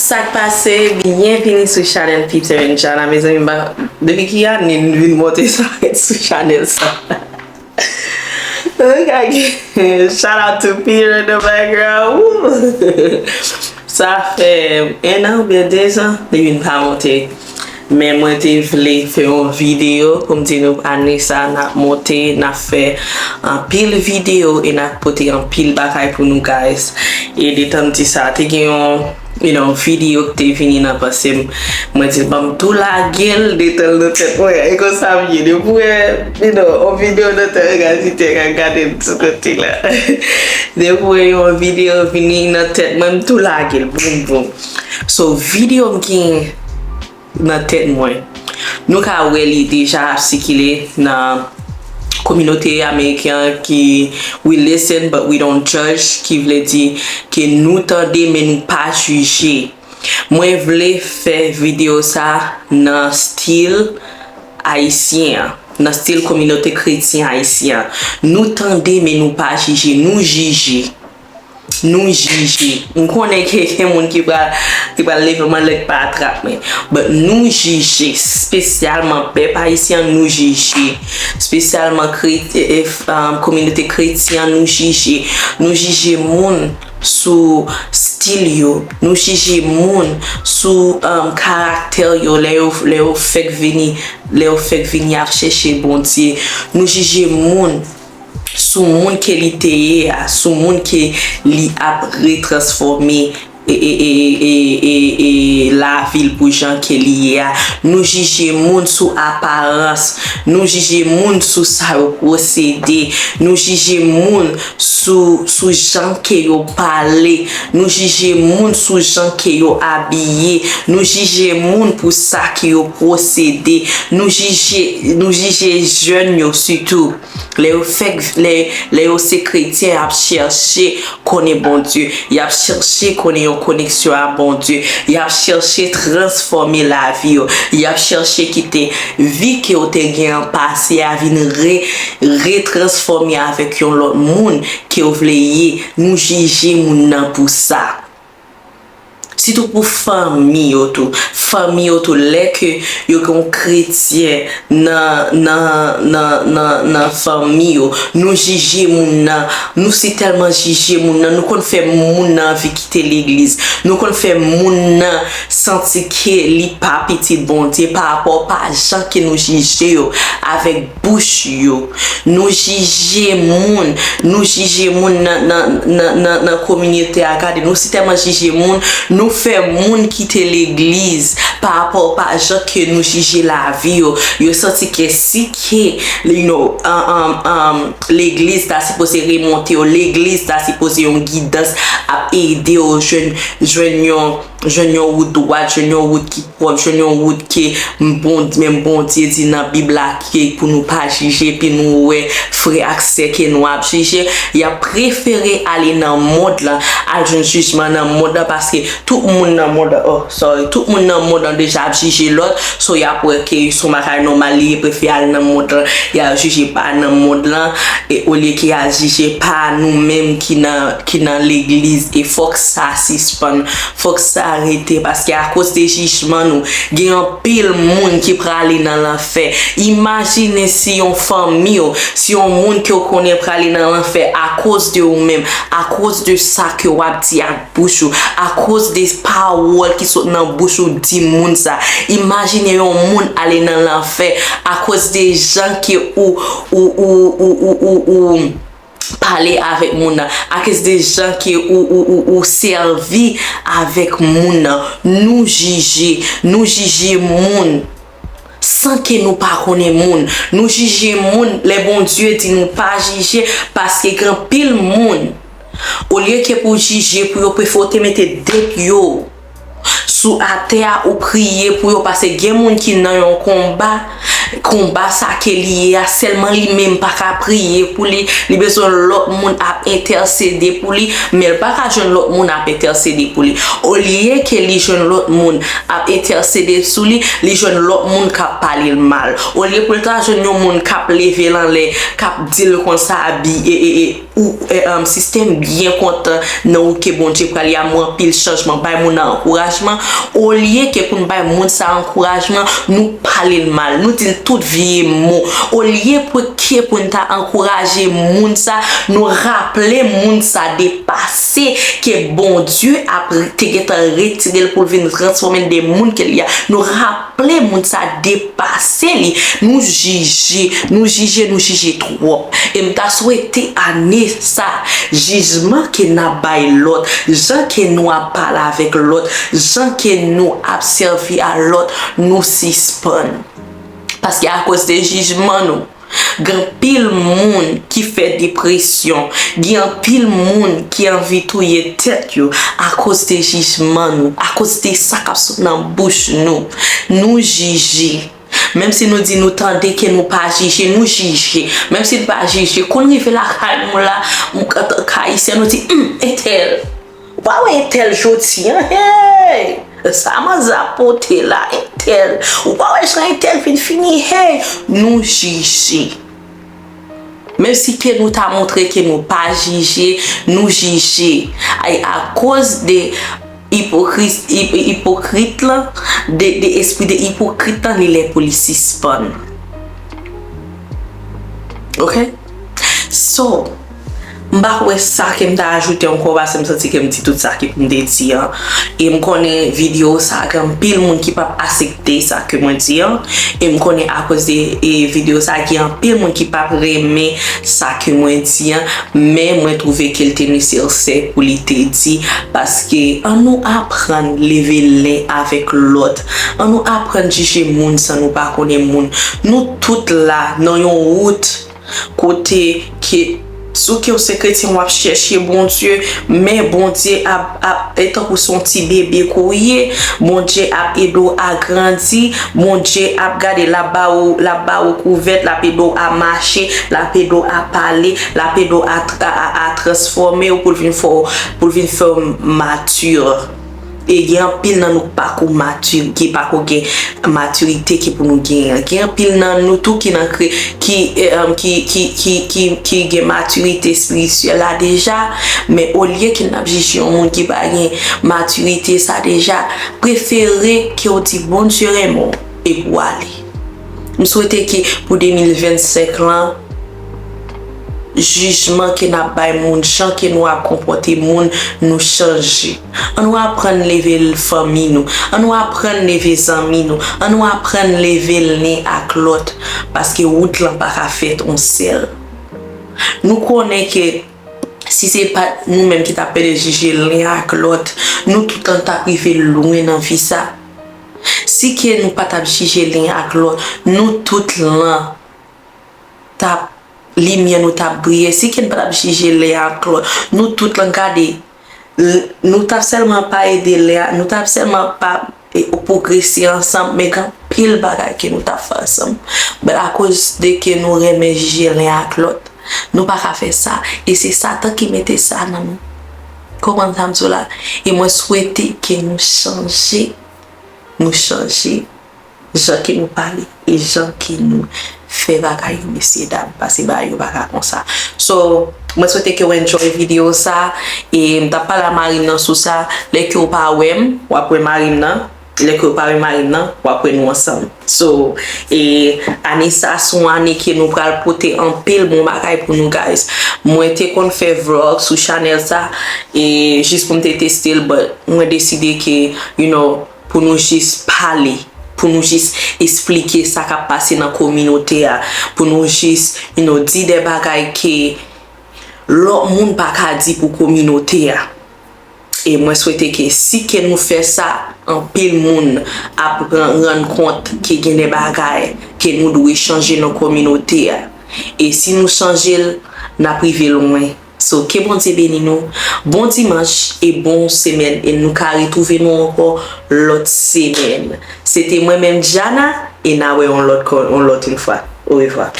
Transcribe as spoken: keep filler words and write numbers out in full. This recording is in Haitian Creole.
Sa k pase? Byenvini sou chanèl Peter and Jana. Mezanmi, m pa, depi ki ane n vin monte sa sou chanèl sa? Shout out to Peter in the background. Woo! Sa fè en an oubyen de zan depi n pa monte. Men mwen te vle fè yon videyo pou m di nou ane sa n ap monte, n ap fè anpil videyo e n ap pote anpil bagay pou nou, guys. E detan m di sa, te gen yon, you know, videyo ki te vini nan panse m. Mwen di l, ban m tou lage l detan l nan tèt mwen. E konsa m ye. Depi w wè, you know, yon videyo nan tèt mwen, guys, li te ka gade m sou kote la. Depi w wè yon videyo vini nan tèt mwen, m tou lage l. Boum, boum. So, videyo m gen nan tèt mwen. Nou ka wè li deja ap sikile nan kominote ameriken an ki "We listen but we don't judge," ki vle di ke nou tande men nou pa jije. Mwen vle fè videyo sa nan stil ayisyen an, nan stil kominote kretyen ayisyen an. Nou tande men nou pa jije, nou jije. Nou jije. M konnen ke gen moun ki pral, ki pral leve m anlè k pa atrap mwen. But nou jije, espesyalman pèp ayisyen an, nou jije. Espesyalman kre-, e, e, f-, um, kominote kretyen an, nou jije. Nou jije moun sou stil yo. Nou jije moun sou, um, karaktè yo, lè yo, lè yo fèk vini, lè yo fèk vini ap chèche Bondye. Nou jije moun sou moun ke li te ye a, sou moun ke li ap retransfòme e, e, e, e, e, e lavi l pou jan ke li ye a. Nou jije moun sou aparans. Nou jije moun sou sa yo posede. Nou jije moun sou, sou jan ke yo pale. Nou jije moun sou jan ke yo abiye. Nou jije moun pou sa ke yo posede. Nou jije, nou jije jèn yo sitou. Lè yo fèk, lè, lè yo se kretyen, y ap chèche konnen Bondye. Y ap chèche konnen yon koneksyon a Bondye. Y ap chèche transfòme lavi yo. Y ap chèche kite vi ke yo te gen an pase a vin re-, retransfòme avèk yon lòt moun ke yo vle ye. Nou jije moun nan pou sa. Sitou pou fanmi yo tou. Fanmi yo tou, lè ke yo gen yon kretyen nan, nan, nan, nan, nan fanmi yo, nou jije moun nan. Nou si tèlman jije moun nan, nou konn fè moun nan anvi kite legliz. Nou konn fè moun nan santi ke li pa pitit Bondye pa rapò pa jan ke nou jije yo avèk bouch yo. Nou jije moun, nou jije moun nan, nan, nan, nan, nan kominote a. Gade, nou si tèlman jije moun, nou fè moun kite legliz pa rapò pa jan ke nou jije lavi yo. Yo santi ke si ke, you know, um, um, um, legliz ta sipoze remonte yo, legliz ta sipoze yon gidans ap ede yo jwenn, jwenn yon, jwenn yon wout dwat, jwenn yon wout ki pwòp, jwenn yon wout ke m Bond-, menm Bondye di nan Bib la ke pou nou pa jije, epi nou wè frè ak sè ke nou ap jije, y ap prefere ale nan mond lan, al jwenn jijman nan mond lan, paske tout moun nan mond lan, oh, sorry, tout moun nan mond lan deja ap jije lòt, so y ap wè ke se yon bagay nòmal, li prefere al nan mond lan, y al jije pa nan mond lan, e olye ke y al jije pa nou menm ki nan, ki nan legliz, e fòk sa sispann. Fòk sa rete, paske akoz de jijman nou, gen anpil moun ki prale nan lanfè. Imajine si yon fanmi w, si yon moun ke w konnen prale nan lanfè akoz de ou menm, akoz de sa ke w ap di ak bouch ou, akoz de pawòl ki sot nan bouch ou di moun sa. Imajine yon moun ale nan lanfè akoz de jan ke ou, ou, ou, ou, ou, ou, ou pale avèk moun nan, akoz de jan ke ou, ou, ou, ou sèvi avèk moun nan. Nou jije, nou jije moun san ke nou pa konnen moun. Nou jije moun lè Bondye di nou pa jije, paske gen anpil moun, olye ke pou jije pou yo, prefere w te mete dent yo sou atè a, ou priye pou yo, paske gen moun ki nan yon konba, konba sa ke li ye a, sèlman li menm pa ka priye pou li, li bezwen lòt moun ap entèsede pou li, men l pa ka jwenn lòt moun ap entèsede pou li. Olye ke li jwenn lòt moun ap entèsede sou li, li jwenn lòt moun k ap pale l mal. Olye pou l ta jwenn yon moun k ap leve l anlè, k ap di l konsa, bi, e, e, e, ou, e, um, sistèm byen kontan nan ou ke Bondye pral ye a, mwen anpil chanjman, bay moun nan ankourajman. Olye ke pou n bay moun sa ankourajman, nou pale l mal, nou di l tout vye mo. Olye pou ke pou n ta ankouraje moun sa, nou raple moun sa de pase ke Bondye ap te gentan retire l pou l vin transfòme l de moun ke l ye a. Nou raple moun sa de pase li, nou jije, nou jije, nou jije twòp. E m ta swete ane sa, jijman ke n ap bay lòt, jan ke nou ap pale avèk lòt, jan ke nou ap sèvi a lòt, nou sispann. Paske akoz de jijman nou, gen anpil moun ki fè depresyon, gen anpil moun ki anvi touye tèt yo akoz de jijman nou, akoz de sa k ap sot nan bouch nou. Nou jije. Menm si nou di nou tande ke nou pa jije, nou jije. Menm si n pa jije, konn rive lakay nou la, antanke Ayisyen, nou di, "Humm, entèl. Ou pa wè entèl jodi an, hey! Sa manzè ap pote la, entèl. Ou pa wè jan entèl vin fini, hey!" Nou jije. Menm si ke nou ta montre ke nou pa jije, nou jije. Ay, akoz de ipokrit, ip-, ipokrit lan, de, de espri de ipokrit lan, li lè pou li sispann. Ok? So, m pa kwè sa ke m ta ajoute ankò, paske m santi ke m di tout sa ki pou m te di an. E m konnen videyo sa gen anpil moun ki p ap aksepte sa ke mwen di an. E m konnen akoz de, e, videyo sa gen anpil moun ki p ap renmen sa ke mwen di an. Men mwen twouve ke l te nesesè pou li te di, paske annou aprann leve len avèk lòt. Annou aprann jije moun san nou pa konnen moun. Nou tout la nan yon wout kote ke, si w ke w se kretyen, w ap chèche Bondye, men Bondye ap, ap, e tankou se yon ti bebe ke w ye, Bondye ap ede w agrandi, Bondye ap gade, l ap ba ou, l ap ba ou kouvèt, l ap ede w a mache, l ap ede w a pale, l ap ede w a, a, a, a transfòme w pou l vin fè w, pou l vin fè w mati. E gen anpil nan nou ki pako mati, ki pako gen matirite ki pou nou genyen. Gen anpil nan nou tou ki nan kre-, ki, eh, um, ki, ki, ki, ki, ki gen matirite espirityèl la deja, men olye ke n ap jije yon moun ki pa gen matirite sa deja, prefere ke w di Bondye renmen w epi w ale. M swete ke pou de mil vennsenk lan, jijman ke n ap bay moun, jan ke nou ap konpòte moun, nou chanje. Annou aprann leve l fanmi nou. Annou aprann leve zanmi nou. Annou aprann leve l len ak lòt. Paske wout lan pa ka fèt yon sèl. Nou konnen ke si se pa t nou menm ki t ap pede jije len ak lòt, nou tout lan t ap rive lwen nan vi sa. Si ke nou pa t ap jije len ak lòt, nou tout lan t ap, limyè nou t ap briye. Si ke n pa t ap jije len ak lòt, nou tout lan gade, l-, nou t ap sèlman pa ede len a, nou t ap sèlman pa, e, pwogrese ansanm, men gen anpil bagay ke nou t ap fè ansanm. But akoz de ke nou renmen jije len ak lòt, nou pa ka fè sa. E se Satan ki mete sa nan nou. Konprann sa m di w la? E mwen swete ke nou chanje. Nou chanje jan ke nou pale e jan ke nou fè bagay yo, mesye dam, paske bagay yo pa ka konsa. So, mwen swete ke w enjoy videyo sa, e m t ap pale a mari m nan sou sa, lè ke w pa wè m, w ap wè mari m nan, lè ke w pa wè mari m nan, w ap wè nou ansanm. So, e ane sa se yon ane ke nou pral pote anpil bon bagay pou nou, guys. Mwen te konn fè vlog sou chanèl sa, e jis pou m te teste l, but mwen deside ke, you know, pou nou jis pale, pou nou jis esplike sa k ap pase nan kominote a, pou nou jis, you know, di de bagay ke lòt moun pa ka di pou kominote a. E mwen swete ke si ke nou fè sa, anpil moun ap ran-, rann kont ke gen de bagay ke nou dwe chanje nan kominote a. E si nou chanje l, n ap rive lwen. So, ke Bondye beni nou. Bon dimanch e bon semèn. E nou ka retwouve nou ankò lòt semèn. Se te mwen menm, Jana, E n a wè yon lòt kò, yon lòt yon fwa. Orevwa.